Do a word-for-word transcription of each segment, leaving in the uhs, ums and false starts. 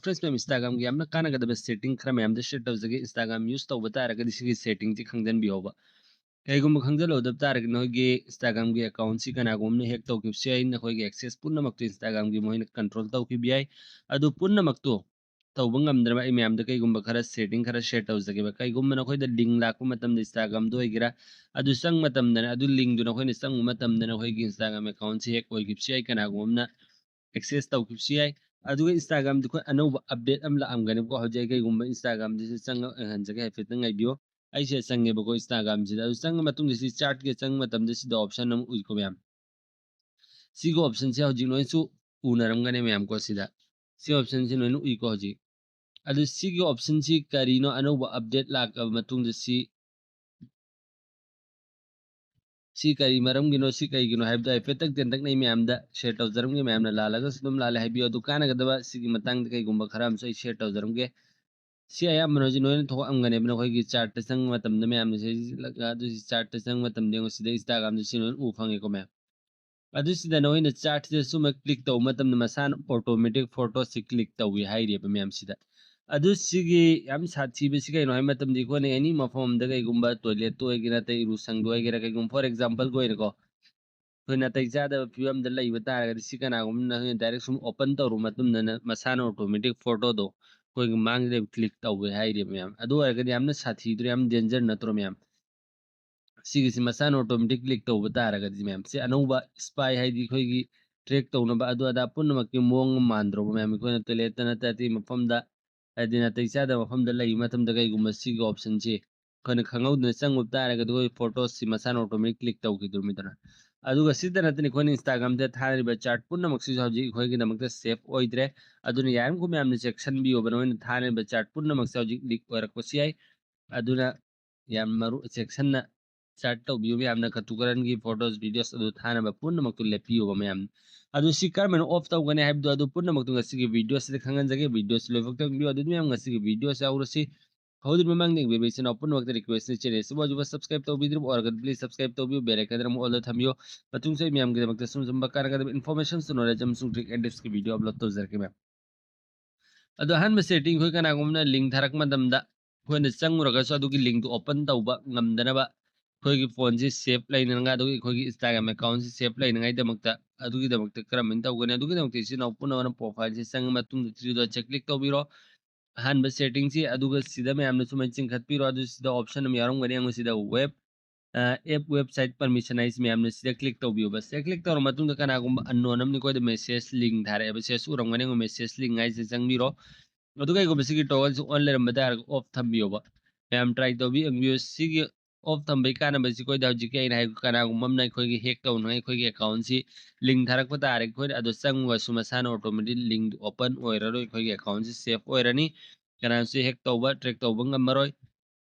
Friends ꯃꯌꯥꯝ, Instagram ꯒꯤ ꯌꯥꯝꯅ ꯀꯥꯟꯅꯒꯗꯕ setting ꯈꯔ ꯃꯌꯥꯝꯗ share ꯇꯧꯖꯒꯦ꯫ Instagram use ꯇꯧꯕ ꯇꯥꯔꯒꯗꯤ ꯁꯤꯒꯤ setting ꯁꯤ ꯈꯪꯖꯤꯟꯕꯤꯍꯧꯕ꯫ ꯀꯩꯒꯨꯝꯕ ꯈꯪꯖꯤꯜꯍꯧꯗꯕ ꯇꯥꯔꯒꯗꯤ ꯅꯈꯣꯏꯒꯤ Instagram ꯒꯤ account ꯁꯤ ꯀꯅꯥꯒꯨꯝꯕꯅ hack ꯇꯧꯈꯤꯕꯁꯨ ꯌꯥꯏ, ꯅꯈꯣꯏꯒꯤ access ꯄꯨꯝꯅꯃꯛꯇꯨ Instagram ꯒꯤ ꯃꯈꯣꯏꯅ control ꯇꯧꯈꯤꯕ ꯌꯥꯏ꯫ ꯑꯗꯨ ꯄꯨꯝꯅꯃꯛꯇꯨ ꯇꯧꯕ ꯉꯝꯗꯅꯕ ꯑꯩ ꯃꯌꯥꯝꯗ ꯀꯩꯒꯨꯝꯕ ꯈꯔ setting ꯈꯔ share ꯇꯧꯖꯒꯦꯕ꯫ ꯀꯩꯒꯨꯝꯕ ꯅꯈꯣꯏꯗ link ꯂꯥꯛꯄ ꯃꯇꯝꯗ Instagram ꯗ ꯑꯣꯏꯒꯦꯔꯥ, ꯑꯗꯨ ꯆꯪ ꯃꯇꯝꯗꯅꯦ, ꯑꯗꯨ link ꯗꯨ ꯅꯈꯣꯏꯅ ꯆꯪꯕ ꯃꯇꯝꯗ ꯅꯈꯣꯏꯒꯤ Instagram account ꯁꯤ hack ꯑꯣꯏꯈꯤꯕꯁꯨ ꯌꯥꯏ, ꯀꯅꯥꯒꯨꯝꯕ ꯑꯃꯅ access ꯇꯧꯈꯤꯕꯁꯨ ꯌꯥꯏ꯫ ꯑꯗꯨꯒ Instagram ꯗ ꯑꯩꯈꯣꯏ ꯑꯅꯧꯕ update ꯑꯃ ꯂꯥꯛꯑꯝꯒꯅꯤꯀꯣ꯫ ꯍꯧꯖꯤꯛ ꯑꯩ ꯀꯩꯒꯨꯝꯕ Instagram ꯗꯁꯨ ꯆꯪꯉ ꯌꯦꯡꯍꯟꯖꯒꯦ, ꯍꯥꯏꯐꯦꯠꯇꯪ ꯉꯥꯏꯕꯤꯌꯣ꯫ ꯑꯩꯁꯦ ꯆꯪꯉꯦꯕꯀꯣ Instagram ꯁꯤꯗ꯫ ꯑꯗꯨ ꯆꯪꯉ ꯃꯇꯨꯡꯗ ꯁꯤ chart ꯀꯤ ꯆꯪꯕ ꯃꯇꯝꯗ ꯁꯤꯗ option ꯑꯃ ꯎꯏꯀꯣ ꯃꯌꯥꯝ꯫ ꯁꯤꯒꯤ option ꯁꯦ ꯍꯧꯖꯤꯛ ꯅꯣꯏꯁꯨ ꯎꯅꯔꯝꯒꯅꯤ ꯃꯌꯥꯝ ꯀꯣ ꯁꯤꯗ꯫ ꯁꯤ option ꯁꯦ ꯅꯣꯏꯅ ꯎꯏꯀꯣ ꯍꯧꯖꯤꯛ꯫ ꯑꯗꯨ ꯁꯤꯒꯤ option ꯁꯤ ꯀꯔꯤꯅꯣ, ꯑꯅꯧꯕ update ꯂꯥꯛꯂꯕ ꯃꯇꯨꯡꯗ ꯁꯤ, ꯁꯤ ꯀꯔꯤ ꯃꯔꯝꯒꯤꯅꯣ, ꯁꯤ ꯀꯩꯒꯤꯅꯣ ꯍꯥꯏꯕꯗꯣ ꯍꯥꯏꯐꯦꯠꯇꯪ ꯇꯦꯟꯇꯛꯅ ꯑꯩ ꯃꯌꯥꯝꯗ share ꯇꯧꯖꯔꯝꯒꯦ꯫ ꯃꯌꯥꯝꯅ ꯂꯥꯜꯂꯒꯁꯨ ꯑꯗꯨꯝ ꯂꯥꯜꯂꯦ ꯍꯥꯏꯕꯤꯌꯨ꯫ ꯑꯗꯨ ꯀꯥꯟꯅꯒꯗꯕ ꯁꯤꯒꯤ ꯃꯇꯥꯡꯗ ꯀꯩꯒꯨꯝꯕ ꯈꯔ ꯑꯃꯁꯨ ꯑꯩ share ꯇꯧꯖꯔꯝꯒꯦ꯫ ꯁꯤ ꯑꯌꯥꯝꯕꯅ ꯍꯧꯖꯤꯛ ꯅꯣꯏꯅ ꯊꯣꯛꯂꯛꯑꯝꯒꯅꯦꯕ ꯅꯈꯣꯏꯒꯤ chart ꯇ ꯆꯪꯕ ꯃꯇꯝꯗ ꯃꯌꯥꯝꯅ ꯁꯤꯖꯤꯜꯂꯒ, ꯑꯗꯨ ꯁꯤ chart ꯇ ꯆꯪꯕ ꯃꯇꯝꯗ ꯌꯦꯡꯉꯣ, ꯁꯤꯗ Instagram ꯗ ꯁꯤ ꯅꯣꯏꯅ ꯎ ꯐꯪꯉꯦꯀꯣ ꯃꯌꯥꯝ꯫ ꯑꯗꯨ ꯁꯤꯗ ꯅꯈꯣꯏꯅ chart ꯁꯤꯗ ꯁꯨꯝꯕ click ꯇꯧꯕ ꯃꯇꯝꯗ ꯃꯁꯥꯅ automatic photo ꯁꯤ click ꯇꯧꯏ ꯍꯥꯏꯔꯤꯕ ꯃꯌꯥꯝ ꯁꯤꯗ꯫ ꯑꯗꯨ ꯁꯤꯒꯤ ꯌꯥꯝ ꯁꯥꯊꯤꯕꯁꯤ ꯀꯩꯅꯣ ꯍꯥꯏꯕ ꯃꯇꯝꯗ ꯑꯩꯈꯣꯏꯅ any ꯃꯐꯝ ꯑꯃꯗ ꯀꯩꯒꯨꯝꯕ toilet ꯇ ꯑꯣꯏꯒꯦꯔꯥ, ꯑꯇꯩ ꯏꯔꯨꯁꯪꯗ ꯑꯣꯏꯒꯦꯔꯥ, ꯀꯩꯒꯨꯝꯕ for example ꯒꯤ ꯑꯣꯏꯅꯀꯣ, ꯑꯩꯈꯣꯏ ꯅꯥꯇꯩ ꯆꯥꯗꯕ ꯐꯤꯕꯝꯗ ꯂꯩꯕ ꯇꯥꯔꯒꯗꯤ ꯁꯤ ꯀꯅꯥꯒꯨꯝꯕꯅ ꯅꯈꯣꯏꯅ direct ꯁꯨꯝ open ꯇꯧꯔꯨꯕ ꯃꯇꯝꯗꯅ ꯃꯁꯥꯅ automatic photo ꯗꯣ ꯑꯩꯈꯣꯏꯒꯤ ꯃꯥꯡꯁꯤꯗ click ꯇꯧꯋꯦ ꯍꯥꯏꯔꯤꯕ ꯃꯌꯥꯝ꯫ ꯑꯗꯨ ꯑꯣꯏꯔꯒꯗꯤ ꯌꯥꯝꯅ ꯁꯥꯊꯤꯗ꯭ꯔꯣ, ꯌꯥꯝ danger ꯅꯠꯇ꯭ꯔꯣ ꯃꯌꯥꯝ? ꯁꯤꯒꯤꯁꯤ ꯃꯁꯥꯅ automatic click ꯇꯧꯕ ꯇꯥꯔꯒꯗꯤ ꯃꯌꯥꯝ, ꯁꯤ ꯑꯅꯧꯕ spy ꯍꯥꯏꯗꯤ ꯑꯩꯈꯣꯏꯒꯤ track ꯇꯧꯅꯕ ꯑꯗꯨ ꯑꯗꯥ ꯄꯨꯝꯅꯃꯛꯀꯤ ꯃꯑꯣꯡ ꯑꯃ ꯃꯥꯟꯗ꯭ꯔꯣꯕ ꯃꯌꯥꯝ? ꯑꯩꯈꯣꯏꯅ toilet ꯇ ꯅꯠꯇ꯭ꯔ ꯑꯇꯩ ꯃꯐꯝꯗ, ꯍꯥꯏꯗꯤ ꯅꯥꯇꯩ ꯆꯥꯗꯕ ꯃꯐꯝꯗ ꯂꯩꯕ ꯃꯇꯝꯗ ꯀꯩꯒꯨꯝꯕ ꯁꯤꯒꯤ option ꯁꯤ ꯑꯩꯈꯣꯏꯅ ꯈꯪꯍꯧꯗꯅ ꯆꯪꯉꯨꯕ ꯇꯥꯔꯒꯗꯤ ꯑꯩꯈꯣꯏ photo ꯁꯤ ꯃꯁꯥꯅ automatic click ꯇꯧꯈꯤꯗꯣꯏꯅꯤꯗꯅ꯫ ꯑꯗꯨꯒ ꯁꯤꯗ ꯅꯠꯇꯅ ꯑꯩꯈꯣꯏꯅ Instagram ꯗ ꯊꯥꯔꯤꯕ chart ꯄꯨꯝꯅꯃꯛꯁꯤꯁꯨ ꯍꯧꯖꯤꯛ ꯑꯩꯈꯣꯏꯒꯤꯗꯃꯛꯇ safe ꯑꯣꯏꯗ꯭ꯔꯦ꯫ ꯑꯗꯨꯅ ꯌꯥꯔꯤꯕꯃꯈꯩ ꯃꯌꯥꯝꯅ ꯆꯦꯛꯁꯤꯟꯕꯤꯌꯣꯕ, ꯅꯈꯣꯏꯅ ꯊꯥꯔꯤꯕ chart ꯄꯨꯝꯅꯃꯛꯁꯦ ꯍꯧꯖꯤꯛ leak ꯑꯣꯏꯔꯛꯄꯁꯨ ꯌꯥꯏ꯫ ꯑꯗꯨꯅ ꯌꯥꯝ ꯃꯔꯨ, ꯆꯦꯛꯁꯤꯟꯅ chart ꯇꯧꯕꯤꯌꯨ꯫ ꯃꯌꯥꯝꯅ ꯀꯇꯨꯀꯔꯟꯒꯤ photos, videos ꯑꯗꯨ ꯊꯥꯅꯕ ꯄꯨꯝꯅꯃꯛꯇꯨ ꯂꯦꯞꯄꯤꯌꯨꯕ ꯃꯌꯥꯝ꯫ ꯑꯗꯨ ꯁꯤ ꯀꯔꯝꯍꯥꯏꯅ off ꯇꯧꯒꯅꯤ ꯍꯥꯏꯕꯗꯨ ꯑꯗꯨ ꯄꯨꯝꯅꯃꯛꯇꯨ ꯉꯁꯤꯒꯤ video ꯁꯤꯗ ꯈꯪꯍꯟꯖꯒꯦ꯫ Video ꯁꯤ ꯂꯣꯏꯐꯥꯎ ꯌꯦꯡꯕꯤꯌꯨ꯫ ꯑꯗꯨꯗꯤ ꯃꯌꯥꯝ ꯉꯁꯤꯒꯤ video ꯁꯤ ꯍꯧꯔꯁꯤ꯫ ꯍꯧꯗ꯭ꯔꯤꯕ ꯃꯃꯥꯡꯗ ꯌꯦꯡꯕꯤꯕ ꯏꯆꯤꯟ ꯏꯅꯥꯎ ꯄꯨꯝꯅꯃꯛꯇ request ꯅꯤ, channel ꯑꯁꯤꯕꯨ ꯍꯧꯖꯤꯛꯐꯥꯎ subscribe ꯇꯧꯕꯤꯗ꯭ꯔꯤꯕ ꯑꯣꯏꯔꯒꯗꯤ please subscribe ꯇꯧꯕꯤꯌꯨ, bell icon ꯑꯃ all ꯗ ꯊꯝꯕꯤꯌꯨ꯫ ꯃꯇꯨꯡꯁꯨ ꯑꯩ ꯃꯌꯥꯝꯒꯤꯗꯃꯛꯇ ꯁꯨꯝ ꯁꯨꯝꯕ ꯀꯥꯟꯅꯒꯗꯕ information ꯁꯨ knowledge ꯑꯃꯁꯨꯡ trick and tips ꯀꯤ video upload ꯇꯧꯖꯔꯛꯀꯦ ꯃꯌꯥꯝ꯫ ꯑꯗꯣ ꯑꯍꯥꯟꯕ setting ꯑꯩꯈꯣꯏ ꯀꯅꯥꯒꯨꯝꯕꯅ link ꯊꯥꯔꯛꯄ ꯃꯇꯝꯗ ꯑꯩꯈꯣꯏꯅ ꯆꯪꯉꯨꯔꯒꯁꯨ ꯑꯗꯨꯒꯤ linkꯇꯨ open ꯇꯧꯕ ꯉꯝꯗꯅꯕ ꯑꯩꯈꯣꯏꯒꯤ phoneꯁꯤ safe ꯂꯩꯅꯉꯥꯏ, ꯑꯗꯨꯒ ꯑꯩꯈꯣꯏꯒꯤ Instagram accountꯁꯤ safe ꯂꯩꯅꯉꯥꯏꯗꯃꯛꯇ, ꯑꯗꯨꯒꯤꯗꯃꯛꯇ ꯀꯔꯝꯍꯥꯏꯅ ꯇꯧꯒꯅꯤ? ꯑꯗꯨꯒꯤꯗꯃꯛꯇ ꯏꯆꯤꯟ ꯏꯅꯥꯎ ꯄꯨꯝꯅꯃꯛꯅ profileꯁꯤ ꯆꯪꯉ ꯃꯇꯨꯡꯗ three dotꯁꯦ click ꯇꯧꯕꯤꯔꯣ꯫ ꯑꯍꯥꯟꯕ settingꯁꯤ ꯑꯗꯨꯒ ꯁꯤꯗ ꯃꯌꯥꯝꯅ ꯁꯨꯃꯥꯏꯅ ꯆꯤꯡꯈꯠꯄꯤꯔꯣ꯫ ꯑꯗꯨ ꯁꯤꯗ option ꯑꯃ ꯌꯥꯎꯔꯝꯒꯅꯤ, ꯌꯦꯡꯉꯨ ꯁꯤꯗ web, ꯑ, app website permission ꯍꯥꯏꯁꯤ ꯃꯌꯥꯝꯅ ꯁꯤꯗ click ꯇꯧꯕꯤꯌꯣꯕ꯫ ꯁꯤꯗ click ꯇꯧꯔ ꯃꯇꯨꯡꯗ ꯀꯅꯥꯒꯨꯝꯕ unknown ꯑꯃꯅ ꯑꯩꯈꯣꯏꯗ message link ꯊꯥꯔꯛꯑꯦꯕ, ꯁꯤꯗꯁꯨ ꯎꯔꯝꯒꯅꯤ, ꯌꯦꯡꯉꯨ message link ꯍꯥꯏꯁꯦ ꯆꯪꯕꯤꯔꯣ꯫ ꯑꯗꯨ ꯀꯩꯒꯨꯝꯕ ꯁꯤꯒꯤ toggleꯁꯤ on ꯂꯩꯔꯝꯕ ꯇꯥꯔꯒ off ꯊꯝꯕꯤꯌꯣꯕ꯫ ꯃꯌꯥꯝ try ꯇꯧꯕꯤ ꯌꯦꯡꯕꯤꯌꯨ꯫ ꯁꯤꯒꯤ off ꯊꯝꯕꯒꯤ ꯀꯥꯟꯅꯕꯁꯤ ꯑꯩꯈꯣꯏꯗ ꯍꯧꯖꯤꯛꯀꯤ ꯑꯩꯅ ꯍꯥꯏ ꯀꯅꯥꯒꯨꯝꯕ ꯑꯃꯅ ꯑꯩꯈꯣꯏꯒꯤ hack ꯇꯧꯅꯉꯥꯏ ꯑꯩꯈꯣꯏꯒꯤ accountꯁꯤ link ꯊꯥꯔꯛꯄ ꯇꯥꯔꯦ, ꯑꯩꯈꯣꯏꯅ ꯑꯗꯨ ꯆꯪꯉꯒꯁꯨ ꯃꯁꯥꯅ automatic link open ꯑꯣꯏꯔꯔꯣꯏ, ꯑꯩꯈꯣꯏꯒꯤ accountꯁꯤ safe ꯑꯣꯏꯔꯅꯤ, ꯀꯅꯥꯁꯨ hack ꯇꯧꯕ, track ꯇꯧꯕ ꯉꯝꯃꯔꯣꯏ꯫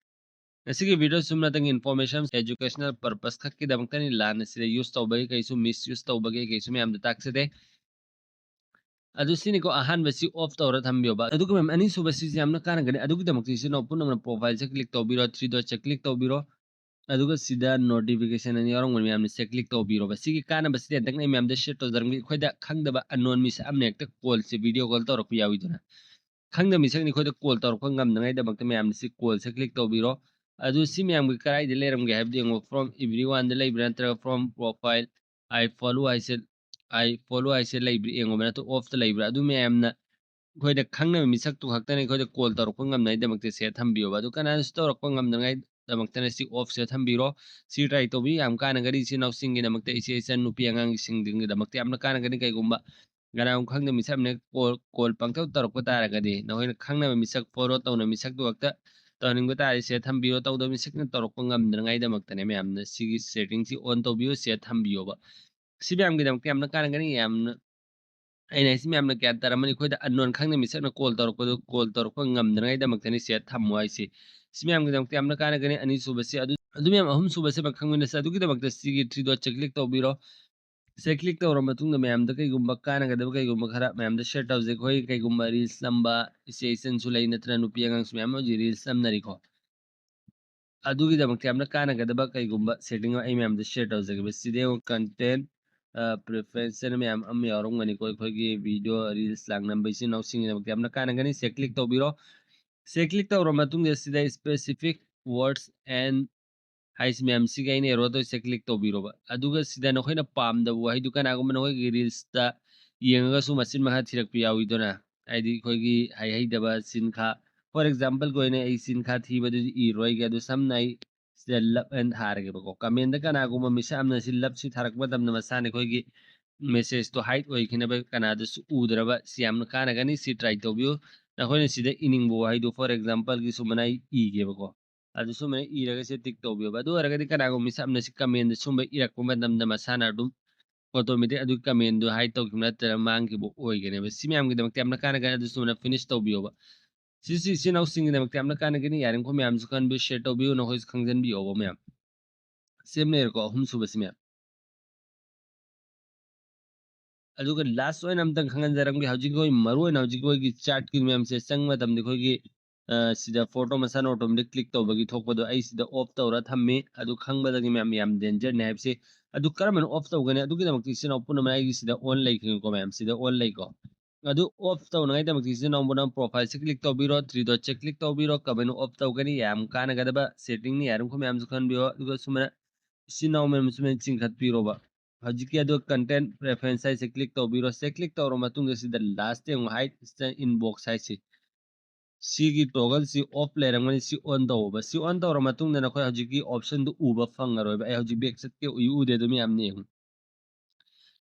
ꯉꯁꯤꯒꯤ video ꯁꯨꯝꯅꯇꯪ information educational purpose ꯈꯛꯀꯤꯗꯃꯛꯇꯅꯤ, ꯂꯥꯟꯅ ꯁꯤꯗ use ꯇꯧꯕꯒꯤ ꯀꯩꯁꯨ misuse ꯇꯧꯕꯒꯤ ꯀꯩꯁꯨ ꯃꯌꯥꯝꯗ ꯇꯥꯛꯆꯗꯦ꯫ ꯑꯗꯨ ꯁꯤꯅꯤꯀꯣ, ꯑꯍꯥꯟꯕꯁꯤ off ꯇꯧꯔ ꯊꯝꯕꯤꯌꯣꯕ꯫ ꯑꯗꯨꯒ ꯃꯌꯥꯝ ꯑꯅꯤꯁꯨꯕꯁꯤꯁꯨ ꯌꯥꯝꯅ ꯀꯥꯟꯅꯒꯅꯤ꯫ ꯑꯗꯨꯒꯤꯗꯃꯛꯇ ꯏꯆꯤꯟ ꯏꯅꯥꯎ ꯄꯨꯝꯅꯃꯛꯅ profileꯁꯦ click ꯇꯧꯕꯤꯔꯣ, three dotꯁꯦ click ꯇꯧꯕꯤꯔꯣ꯫ ꯑꯗꯨꯒ ꯁꯤꯗ notification ꯑꯅꯤ ꯌꯥꯎꯔꯝꯒꯅꯤ, ꯃꯌꯥꯝꯅ ꯁꯤꯗ click ꯇꯧꯕꯤꯔꯣꯕ꯫ ꯁꯤꯒꯤ ꯀꯥꯟꯅꯕꯁꯤꯗꯤ ꯍꯟꯗꯛ ꯑꯩ ꯃꯌꯥꯝꯗ share ꯇꯧꯖꯔꯝꯒꯦ꯫ ꯑꯩꯈꯣꯏꯗ ꯈꯪꯗꯕ unknown ꯃꯤꯁꯛ ꯑꯃꯅ ꯍꯦꯛꯇ callꯁꯦ video call ꯇꯧꯔꯛꯄ ꯌꯥꯎꯋꯤꯗꯅ꯫ ꯈꯪꯗꯕ ꯃꯤꯁꯛꯅ ꯑꯩꯈꯣꯏꯗ call ꯇꯧꯔꯛꯄ ꯉꯝꯅꯉꯥꯏꯗꯃꯛꯇ ꯃꯌꯥꯝꯅ ꯁꯤ callꯁꯦ click ꯇꯧꯕꯤꯔꯣ꯫ ꯑꯗꯨ ꯁꯤ ꯃꯌꯥꯝꯒꯤ ꯀꯗꯥꯏꯗ ꯂꯩꯔꯝꯒꯦ ꯍꯥꯏꯕꯗꯤ ꯌꯦꯡꯉꯣ, from everyoneꯗ ꯂꯩꯕ꯭ꯔꯥ ꯅꯠꯇ꯭ꯔꯒ from profile, I follow ꯍꯥꯏꯁꯦ, I follow ꯍꯥꯏꯁꯦ ꯂꯩꯕ꯭ꯔꯥ ꯌꯦꯡꯉꯣꯕ, ꯅꯠꯇ꯭ꯔꯒ offꯇ ꯂꯩꯕ꯭ꯔꯥ? ꯑꯗꯨ ꯃꯌꯥꯝꯅ ꯑꯩꯈꯣꯏꯗ ꯈꯪꯅꯕ ꯃꯤꯁꯛꯇꯨ ꯈꯛꯇꯅ ꯑꯩꯈꯣꯏꯗ call ꯇꯧꯔꯛꯄ ꯉꯝꯅꯉꯥꯏꯗꯃꯛꯇ ꯁꯤꯗ ꯊꯝꯕꯤꯌꯣꯕ꯫ ꯑꯗꯨ ꯀꯅꯥꯅꯁꯨ ꯇꯧꯔꯛꯄ ꯉꯝꯅꯉꯥꯏꯗꯃꯛꯇꯅ ꯁꯤ offꯁꯤꯗ ꯊꯝꯕꯤꯔꯣ꯫ ꯁꯤ try ꯇꯧꯕꯤꯌꯨ, ꯌꯥꯝ ꯀꯥꯟꯅꯒꯅꯤ ꯏꯆꯤꯟ ꯏꯅꯥꯎꯁꯤꯡꯒꯤꯗꯃꯛꯇ, ꯏꯆꯦ ꯏꯆꯟ ꯅꯨꯄꯤ ꯑꯉꯥꯡꯁꯤꯡꯒꯤꯗꯃꯛꯇ ꯌꯥꯝꯅ ꯀꯥꯟꯅꯒꯅꯤ꯫ ꯀꯩꯒꯨꯝꯕ ꯀꯅꯥꯒꯨꯝꯕ ꯈꯪꯗꯕ ꯃꯤꯁꯛ ꯑꯃꯅ call, call ꯄꯪꯇꯧ ꯇꯧꯔꯛꯄ ꯇꯥꯔꯒꯗꯤ ꯅꯈꯣꯏꯅ ꯈꯪꯅꯕ ꯃꯤꯁꯛ follow ꯇꯧꯅꯕ ꯃꯤꯁꯛꯇꯨ ꯈꯛꯇ ꯇꯧꯍꯟꯅꯤꯡꯕ ꯇꯥꯔꯗꯤ ꯁꯤꯗ ꯊꯝꯕꯤꯔꯣ꯫ ꯇꯧꯗꯕ ꯃꯤꯁꯛꯅ ꯇꯧꯔꯛꯄ ꯉꯝꯗꯅꯉꯥꯏꯗꯃꯛꯇꯅꯦ ꯃꯌꯥꯝꯅ ꯁꯤꯒꯤ settingꯁꯤ on ꯇꯧꯕꯤꯌꯨ, ꯁꯤꯗ ꯊꯝꯕꯤꯌꯣꯕ꯫ ꯁꯤ ꯃꯌꯥꯝꯒꯤꯗꯃꯛꯇ ꯌꯥꯝꯅ ꯀꯥꯟꯅꯒꯅꯤ꯫ ꯌꯥꯝꯅ, ꯑꯩꯅ ꯍꯥꯏꯁꯤ ꯃꯌꯥꯝꯅ ꯒ꯭ꯌꯥꯟ ꯇꯥꯔꯝꯃꯅꯤ꯫ ꯑꯩꯈꯣꯏꯗ unknown ꯈꯪꯗꯕ ꯃꯤꯁꯛꯅ call ꯇꯧꯔꯛꯄꯗꯨ call ꯇꯧꯔꯛꯄ ꯉꯝꯗꯅꯉꯥꯏꯗꯃꯛꯇꯅꯤ ꯁꯤꯗ ꯊꯝꯃꯣ ꯍꯥꯏꯁꯤ꯫ ꯁꯤ ꯃꯌꯥꯝꯒꯤꯗꯃꯛꯇ ꯌꯥꯝꯅ ꯀꯥꯟꯅꯒꯅꯤ꯫ ꯑꯅꯤꯁꯨꯕꯁꯤ ꯑꯗꯨ, ꯑꯗꯨ ꯃꯌꯥꯝ ꯑꯍꯨꯝꯁꯨꯕꯁꯤ ꯑꯃ ꯈꯪꯃꯤꯟꯅꯁꯤ꯫ ꯑꯗꯨꯒꯤꯗꯃꯛꯇ ꯁꯤꯒꯤ three dotꯁꯦ click ꯇꯧꯕꯤꯔꯣ꯫ ꯁꯤꯗ click ꯇꯧꯔ ꯃꯇꯨꯡꯗ ꯃꯌꯥꯝꯗ ꯀꯩꯒꯨꯝꯕ ꯀꯥꯟꯅꯒꯗꯕ ꯀꯩꯒꯨꯝꯕ ꯈꯔ ꯃꯌꯥꯝꯗ share ꯇꯧꯖꯩ꯫ ꯑꯩꯈꯣꯏ ꯀꯩꯒꯨꯝꯕ reels ꯅꯝꯕ ꯏꯆꯦ ꯏꯆꯟꯁꯨ ꯂꯩ, ꯅꯠꯇ꯭ꯔꯒ ꯅꯨꯄꯤ ꯑꯉꯥꯡꯁꯨ ꯃꯌꯥꯝ ꯑꯃ ꯍꯧꯖꯤꯛ reels ꯅꯝꯅꯔꯤꯀꯣ꯫ ꯑꯗꯨꯒꯤꯗꯃꯛꯇ ꯌꯥꯝꯅ ꯀꯥꯟꯅꯒꯗꯕ ꯀꯩꯒꯨꯝꯕ setting ꯑꯃ ꯑꯩ ꯃꯌꯥꯝꯗ share ꯇꯧꯖꯒꯦꯕ꯫ ꯁꯤꯗ ꯌꯦꯡꯉꯣ, content ꯄ꯭ꯔꯤꯐꯔꯦꯟꯁ ꯍꯥꯏꯅ ꯃꯌꯥꯝ ꯑꯃ ꯌꯥꯎꯔꯝꯒꯅꯤꯀꯣ꯫ ꯑꯩꯈꯣꯏꯒꯤ ꯚꯤꯗꯤꯑꯣ ꯔꯤꯜꯁ ꯂꯥꯡ ꯅꯝꯕ ꯏꯆꯤꯟ ꯏꯅꯥꯎꯁꯤꯡꯒꯤꯗꯃꯛꯇ ꯌꯥꯝꯅ ꯀꯥꯟꯅꯒꯅꯤ꯫ ꯁꯦ ꯀ꯭ꯂꯤꯛ ꯇꯧꯕꯤꯔꯣ꯫ ꯁꯦ ꯀ꯭ꯂꯤꯛ ꯇꯧꯔ ꯃꯇꯨꯡꯗ ꯁꯤꯗ specific words and ꯍꯥꯏꯁꯤ ꯃꯌꯥꯝꯁꯤꯒꯤ ꯑꯩꯅ ꯑꯦꯔꯣ ꯇꯧꯔꯤꯁꯦ ꯀ꯭ꯂꯤꯛ ꯇꯧꯕꯤꯔꯣꯕ꯫ ꯑꯗꯨꯒ ꯁꯤꯗ ꯅꯈꯣꯏꯅ ꯄꯥꯝꯗꯕ ꯋꯥꯍꯩꯗꯨ ꯀꯅꯥꯒꯨꯝꯕ ꯅꯈꯣꯏꯒꯤ ꯔꯤꯜꯁꯇ ꯌꯦꯡꯉꯒꯁꯨ ꯃꯆꯤꯟ ꯃꯈꯥ ꯊꯤꯔꯛꯄ ꯌꯥꯎꯋꯤꯗꯅ꯫ ꯍꯥꯏꯗꯤ ꯑꯩꯈꯣꯏꯒꯤ ꯍꯩꯍꯩꯗꯕ ꯆꯤꯟꯈꯥ, for exampleꯒꯤ ꯑꯣꯏꯅ ꯑꯩ ꯆꯤꯟꯈꯥ ꯊꯤꯕꯗꯨꯗꯤ ꯏꯔꯣꯏꯒꯦ꯫ ꯑꯗꯨ ꯁꯝꯅ ꯑꯩ ꯁꯤꯗ ꯂꯞ ꯑꯅ ꯊꯥꯔꯒꯦꯕꯀꯣ꯫ ꯀꯃꯦꯟꯗ ꯀꯅꯥꯒꯨꯝꯕ ꯃꯤꯁꯛ ꯑꯃꯅ ꯁꯤ ꯂꯞꯁꯤ ꯊꯥꯔꯛꯄ ꯃꯇꯝꯗ ꯃꯁꯥꯅ ꯑꯩꯈꯣꯏꯒꯤ ꯃꯦꯁꯦꯖꯇꯣ ꯍꯥꯏꯠ ꯑꯣꯏꯈꯤꯅꯕ ꯀꯅꯥꯗꯁꯨ ꯎꯗ꯭ꯔꯕ꯫ ꯁꯤ ꯌꯥꯝꯅ ꯀꯥꯟꯅꯒꯅꯤ꯫ ꯁꯤ ꯇ꯭ꯔꯥꯏ ꯇꯧꯕꯤꯌꯨ꯫ ꯅꯈꯣꯏꯅ ꯁꯤꯗ ꯏꯅꯤꯡꯕ ꯋꯥꯍꯩꯗꯣ, for exampleꯒꯤ ꯁꯨꯃꯥꯏꯅ ꯑꯩ ꯏꯒꯦꯕꯀꯣ꯫ ꯑꯗꯨ ꯁꯨꯃꯥꯏꯅ ꯏꯔꯒ ꯁꯤ ꯇꯤꯛ ꯇꯧꯕꯤꯌꯣꯕ꯫ ꯑꯗꯨ ꯑꯣꯏꯔꯒꯗꯤ ꯀꯅꯥꯒꯨꯝꯕ ꯃꯤꯁꯛ ꯑꯃꯅ ꯁꯤ ꯀꯃꯦꯟꯗ ꯁꯨꯝꯕ ꯏꯔꯛꯄ ꯃꯇꯝꯗ ꯃꯁꯥꯅ ꯑꯗꯨꯝ ꯑꯣꯇꯣꯃꯦꯇꯤꯛ ꯑꯗꯨꯒꯤ ꯀꯃꯦꯟꯗꯣ ꯍꯥꯏꯠ ꯇꯧꯈꯤꯕ ꯅꯠꯇ꯭ꯔꯒ ꯃꯥꯡꯈꯤꯕ ꯑꯣꯏꯒꯅꯦꯕ꯫ ꯁꯤ ꯃꯌꯥꯝꯒꯤꯗꯃꯛꯇ ꯌꯥꯝꯅ ꯀꯥꯟꯅꯒꯅꯤ꯫ ꯑꯗꯨ ꯁꯨꯃꯥꯏꯅ ꯐꯤꯅꯤꯁ ꯇꯧꯕꯤꯌꯣꯕ꯫ ꯁꯤꯁꯨ ꯏꯆꯤꯟ ꯏꯅꯥꯎꯁꯤꯡꯒꯤꯗꯃꯛꯇ ꯌꯥꯝꯅ ꯀꯥꯟꯅꯒꯅꯤ꯫ ꯌꯥꯔꯤꯃꯈꯩ ꯃꯌꯥꯝꯁꯨ ꯈꯟꯕꯤꯌꯨ, ꯁꯤꯌꯔ ꯇꯧꯕꯤꯌꯨ, ꯅꯈꯣꯏꯁꯨ ꯈꯪꯖꯟꯕꯤꯌꯣꯕ ꯃꯌꯥꯝ꯫ ꯁꯦꯝ ꯂꯩꯔꯦꯀꯣ, ꯑꯍꯨꯝ ꯁꯨꯕꯁꯤ ꯃꯌꯥꯝ꯫ ꯑꯗꯨꯒ ꯂꯥꯁ ꯑꯣꯏꯅ ꯑꯝꯇꯪ ꯈꯪꯍꯟꯖꯔꯝꯒꯦ, ꯍꯧꯖꯤꯛ ꯑꯩꯈꯣꯏ ꯃꯔꯨ ꯑꯣꯏꯅ ꯍꯧꯖꯤꯛ ꯑꯩꯈꯣꯏꯒꯤ ꯆꯥꯔꯠꯀꯤ ꯃꯌꯥꯝꯁꯦ ꯆꯪꯕ ꯃꯇꯝꯗ ꯑꯩꯈꯣꯏꯒꯤ, ꯑ, ꯁꯤꯗ ꯐꯣꯇꯣ ꯃꯁꯥꯅ ꯑꯣꯇꯣꯃꯦꯇꯤꯛ ꯀ꯭ꯂꯤꯛ ꯇꯧꯕꯒꯤ ꯊꯣꯛꯄꯗꯣ ꯑꯩ ꯁꯤꯗ ꯑꯣꯐ ꯇꯧꯔ ꯊꯝꯃꯤ꯫ ꯑꯗꯨ ꯈꯪꯕꯗꯒꯤ ꯃꯌꯥꯝ ꯌꯥꯝ ꯗꯦꯟꯖꯔꯅꯤ ꯍꯥꯏꯕꯁꯤ꯫ ꯑꯗꯨ ꯀꯔꯝꯕꯅ ꯑꯣꯐ ꯇꯧꯒꯅꯤ? ꯑꯗꯨꯒꯤꯗꯃꯛꯇ ꯏꯆꯤꯟ ꯏꯅꯥꯎ ꯄꯨꯝꯅꯃꯛ ꯑꯩꯒꯤ ꯁꯤꯗ ꯑꯣꯟ ꯂꯩꯈꯤꯀꯣ ꯃꯌꯥꯝ, ꯁꯤꯗ ꯑꯣꯟ ꯂꯩꯀꯣ꯫ ꯑꯗꯨ ꯑꯣꯐ ꯇꯧꯅꯉꯥꯏꯗꯃꯛꯇ ꯏꯆꯤꯟ ꯏꯅꯥꯎ ꯄꯨꯝꯅꯃꯛ ꯄ꯭ꯔꯣꯐꯥꯏꯜꯁꯦ ꯀ꯭ꯂꯤꯛ ꯇꯧꯕꯤꯔꯣ, ꯊ꯭ꯔꯤ ꯗꯣꯠꯁꯦ ꯀ꯭ꯂꯤꯛ ꯇꯧꯕꯤꯔꯣ꯫ ꯀꯃꯥꯏꯅ ꯑꯣꯐ ꯇꯧꯒꯅꯤ? ꯌꯥꯝ ꯀꯥꯟꯅꯒꯗꯕ ꯁꯦꯠꯇꯤꯡꯅꯤ, ꯌꯥꯔꯤꯃꯈꯩ ꯃꯌꯥꯝꯁꯨ ꯈꯟꯕꯤꯌꯣ꯫ ꯑꯗꯨꯒ ꯁꯨꯃꯥꯏꯅ ꯏꯆꯤꯟ ꯏꯅꯥꯎ ꯃꯌꯥꯝ ꯁꯨꯃꯥꯏꯅ ꯆꯤꯡꯈꯠꯄꯤꯔꯣꯕ꯫ ꯍꯧꯖꯤꯛꯀꯤ ꯑꯗꯨ ꯀꯟꯇꯦꯟ ꯄ꯭ꯔꯦꯐꯔꯦꯟꯁ ꯍꯥꯏꯁꯦ ꯀ꯭ꯂꯤꯛ ꯇꯧꯕꯤꯔꯣ꯫ ꯁꯦ ꯀ꯭ꯂꯤꯛ ꯇꯧꯔ ꯃꯇꯨꯡꯗ ꯁꯤꯗ ꯂꯥꯁꯇ ꯌꯦꯡꯉꯨ, ꯍꯥꯏꯠ ꯏꯟꯕꯣꯛꯁ ꯍꯥꯏꯁꯤ, ꯁꯤꯒꯤ ꯇꯣꯒꯜꯁꯤ ꯑꯣꯐ ꯂꯩꯔꯝꯒꯅꯤ꯫ ꯁꯤ ꯑꯣꯟ ꯇꯧꯕ꯫ ꯁꯤ ꯑꯣꯟ ꯇꯧꯔ ꯃꯇꯨꯡꯗ ꯅꯈꯣꯏ ꯍꯧꯖꯤꯛꯀꯤ ꯑꯣꯞꯁꯟꯗꯨ ꯎꯕ ꯐꯪꯉꯔꯣꯏꯕ꯫ ꯑꯩ ꯍꯧꯖꯤꯛ ꯕꯦꯛ ꯆꯠꯀꯦ, ꯎꯏ ꯎꯗꯦ ꯑꯗꯨ ꯃꯌꯥꯝꯅ ꯌꯦꯡꯉꯨ꯫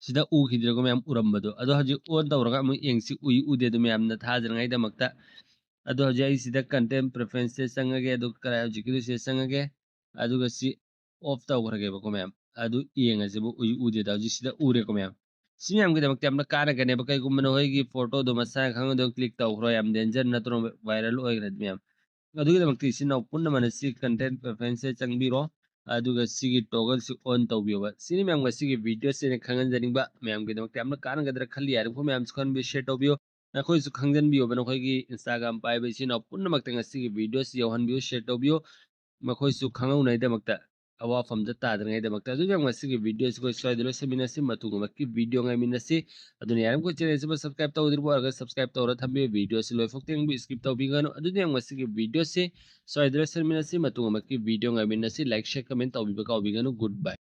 ꯁꯤꯗ ꯎꯈꯤꯗ꯭ꯔꯦꯀꯣ ꯃꯌꯥꯝ ꯎꯔꯝꯕꯗꯣ꯫ ꯑꯗꯣ ꯍꯧꯖꯤꯛ ꯑꯣꯟ ꯇꯧꯔꯒ ꯑꯃꯨꯛ ꯌꯦꯡꯁꯤ, ꯎꯏ ꯎꯗꯦ ꯑꯗꯨ ꯃꯌꯥꯝꯅ ꯊꯥꯖꯅꯉꯥꯏꯗꯃꯛꯇ꯫ ꯑꯗꯣ ꯍꯧꯖꯤꯛ ꯑꯩ ꯁꯤꯗ ꯀꯟꯇꯦꯟ ꯄ꯭ꯔꯦꯐꯔꯦꯟꯁꯁꯦ ꯆꯪꯉꯒꯦ, ꯑꯗꯨꯒ ꯀꯗꯥꯏ ꯍꯧꯖꯤꯛꯀꯤꯗꯨ ꯁꯤꯗ ꯆꯪꯉꯒꯦ, ꯑꯗꯨꯒ ꯁꯤ ꯑꯣꯐ ꯇꯧꯈ꯭ꯔꯒꯦꯕꯀꯣ ꯃꯌꯥꯝ꯫ ꯑꯗꯨ ꯌꯦꯡꯉꯁꯤꯕꯨ ꯎꯏ ꯎꯗꯦꯗ, ꯍꯧꯖꯤꯛ ꯁꯤꯗ ꯎꯔꯦꯀꯣ ꯃꯌꯥꯝ꯫ ꯁꯤ ꯃꯌꯥꯝꯒꯤꯗꯃꯛꯇ ꯌꯥꯝꯅ ꯀꯥꯟꯅꯒꯅꯦꯕ꯫ ꯀꯩꯒꯨꯝꯕ ꯅꯈꯣꯏꯒꯤ ꯐꯣꯇꯣꯗꯣ ꯃꯁꯥꯅ ꯈꯪꯉꯗꯣ ꯀ꯭ꯂꯤꯛ ꯇꯧꯈ꯭ꯔꯣ, ꯌꯥꯝ ꯗꯦꯟꯖꯔ ꯅꯠꯇ꯭ꯔꯣ, ꯚꯥꯏꯔꯦꯜ ꯑꯣꯏꯈ꯭ꯔꯗꯤ ꯃꯌꯥꯝ꯫ ꯑꯗꯨꯒꯤꯗꯃꯛꯇ ꯏꯆꯤꯟ ꯏꯅꯥꯎ ꯄꯨꯝꯅꯃꯛꯅ ꯁꯤ ꯀꯟꯇꯦꯟ ꯄ꯭ꯔꯦꯐꯔꯦꯟꯁꯁꯦ ꯆꯪꯕꯤꯔꯣ, ꯑꯗꯨꯒ ꯁꯤꯒꯤ ꯇꯣꯒꯜꯁꯤ ꯑꯣꯟ ꯇꯧꯕꯤꯌꯣꯕ꯫ ꯁꯤꯅꯤ ꯃꯌꯥꯝꯒ ꯁꯤꯒꯤ ꯚꯤꯗꯤꯑꯣꯁꯤ ꯑꯩꯅ ꯈꯪꯍꯟꯖꯅꯤꯡꯕ, ꯃꯌꯥꯝꯒꯤꯗꯃꯛꯇ ꯌꯥꯝꯅ ꯀꯥꯟꯅꯒꯗ꯭ꯔꯥ ꯈꯜꯂꯤ꯫ ꯌꯥꯔꯤꯕ ꯃꯌꯥꯝꯁꯨ ꯈꯪꯕꯤꯌꯨ, ꯁꯤꯌꯔ ꯇꯧꯕꯤꯌꯨ꯫ ꯅꯈꯣꯏꯁꯨ ꯈꯪꯖꯟꯕꯤꯌꯣꯕ, ꯅꯈꯣꯏꯒꯤ ꯏꯟꯁꯇꯥꯒ꯭ꯔꯥꯝ ꯄꯥꯏꯕ ꯏꯆꯤꯟ ꯏꯅꯥꯎ ꯄꯨꯝꯅꯃꯛꯇ ꯉꯁꯤꯒꯤ ꯚꯤꯗꯤꯑꯣꯁꯤ ꯌꯧꯍꯟꯕꯤꯌꯨ, ꯁꯤꯌꯔ ꯇꯧꯕꯤꯌꯨ, ꯃꯈꯣꯏꯁꯨ ꯈꯪꯍꯧꯅꯉꯥꯏꯗꯃꯛꯇ꯫ ꯑꯋꯥꯐꯝꯗ ꯇꯥꯗ꯭ꯔꯤꯉꯩꯗꯃꯛꯇ꯫ ꯑꯗꯨꯗꯤ ꯌꯥꯝ ꯉꯁꯤꯒꯤ video ꯑꯁꯤ ꯑꯩꯈꯣꯏ ꯁ꯭ꯋꯥꯏꯗ ꯂꯣꯏꯁꯤꯟꯃꯤꯟꯅꯁꯤ, ꯃꯇꯨꯡ ꯑꯃꯛꯀꯤ video ꯉꯥꯏꯃꯤꯟꯅꯁꯤ꯫ ꯑꯗꯨꯅ ꯌꯥꯔꯤꯕꯃꯈꯩ channel ꯑꯁꯤꯕꯨ subscribe ꯇꯧꯗ꯭ꯔꯤꯕ ꯑꯣꯏꯔꯒ subscribe ꯇꯧꯔ ꯊꯝꯕꯤꯌꯨ꯫ Video ꯑꯁꯤ ꯂꯣꯏꯐꯥꯎ ꯌꯦꯡꯕꯤꯌꯨ, skip ꯇꯧꯕꯤꯒꯅꯨ꯫ ꯑꯗꯨꯗꯤ ꯌꯥꯝ ꯉꯁꯤꯒꯤ video ꯑꯁꯤ ꯁ꯭ꯋꯥꯏꯗ ꯂꯣꯏꯁꯤꯟꯃꯤꯟꯅꯁꯤ, ꯃꯇꯨꯡ ꯑꯃꯛꯀꯤ video ꯉꯥꯏꯃꯤꯟꯅꯁꯤ꯫ Like, share, comment ꯇꯧꯕꯤꯕ ꯀꯥꯎꯕꯤꯒꯅꯨ꯫ Goodbye꯫